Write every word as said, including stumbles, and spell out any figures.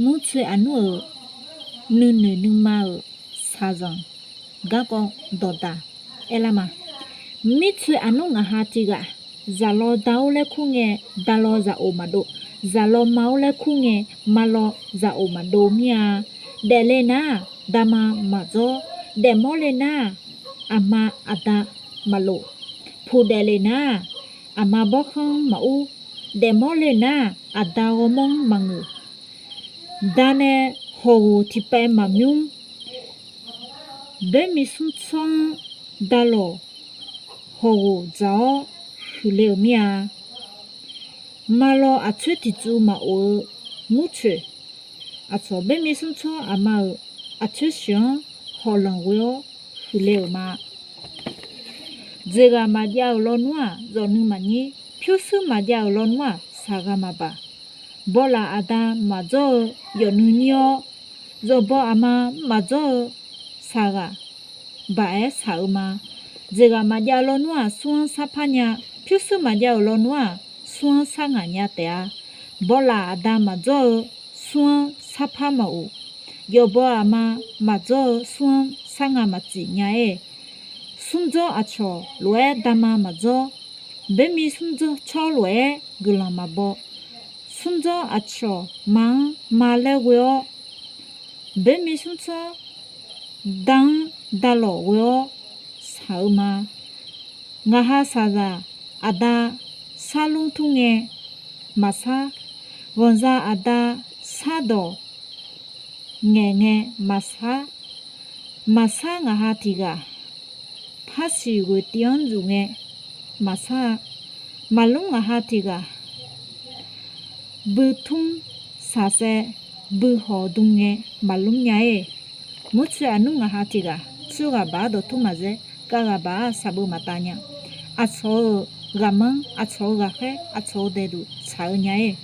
Murtsoeq aqnmr-euq nuinoeq nuima-euq shaqzanq garkawv dawqdaq aerlar ma. Mirtsoeq aqnmr ngaqha tiq ghaq, zaqlaw da-or laer kur ngae, dalaw zaqoq maqdov. Zaqlaw ma-or laer kur ngae, malaw zaqoq maqdov mir-a. Daefle nar-aq, dama maqdzawr. Daefmawr le nar-aq, aqma aqda maqlof. Puq daefle nar-aq, aqma bawrkhanr maqur. Daefmawr le nar-aq, aqda ghawrmawr-anr maqngeuq. Da nae hawqghof tiqpaev maqmymr. Boermiv smr tsawr-anr dalawq hawqghof dzaq-awr huiqle-euq mir-a. Malaw aqcoer tiqtsuv maqof-eu murtsoeq, aqcawq boermiv smr tsawr aqma-euq aqcoer sheuq-anr hawqlanq ghoe-awr huiqle-euq ma. Dzeqghaq maqjav-euq lawnmr-aq, zawqnui maqnyir. Pyurshuir maqjav-euq lawnmr-aq, shaqghaq maqbaq. Bawlaf aqda maqdzawr-eu yawqnui nyir-awr, zawqbaw aqma maqdzawr-eu shaqghaq baq-aer shaq-eu ma. Dzeqghaq maqjav-eu lawnmr-aq, smr-anr sarpar nya. Pyurshuir maqjav-euq lawnmr-aq, smr-anr sar ngaq nya taef-a. Bawlaf aqda maqdzawr-eu smr-anr sarpar maqof. Yawqbaw aqma maqdzawr-eu smr-anr sar ngaq maqtsif nya-ir. Smrdzawr aqcawq lof-aer dama maqdzawr. Boermiv smrdzawr tsawr lof-aer guiqlanq maqbaw. Smrdzawr aqcawq ma-anr ma laer ghoe-awr, boermiv smrtsawr da-anr dalawq ghoe-awr shaq-eu ma. Ngaqha shaqzaq aqda sarlmr tmr ngae maqsar, ghanqza aqda sardawq ngaeq ngae maqsar, maqsar ngaqha tiq ghaq, parsiq ghoeqtiv-anr zuf ngae maqsar-a, maqlmr ngaqha tiq ghaq, buitmr saqsaev buihawq dm ngae maqlmr nya-ir. Murtsoeq aqnmr ngaqha tiq ghaq, tsuir ghaq baq-ar dawqtmr maqzaer, kav ghaq baq-ar saqbeuv maqtav nya. Aqcawq-euq ghaqmanr, aqcawq-euq ghaqkhaer, aqcawq-euq daeqduq tsaq-eu nya-ir.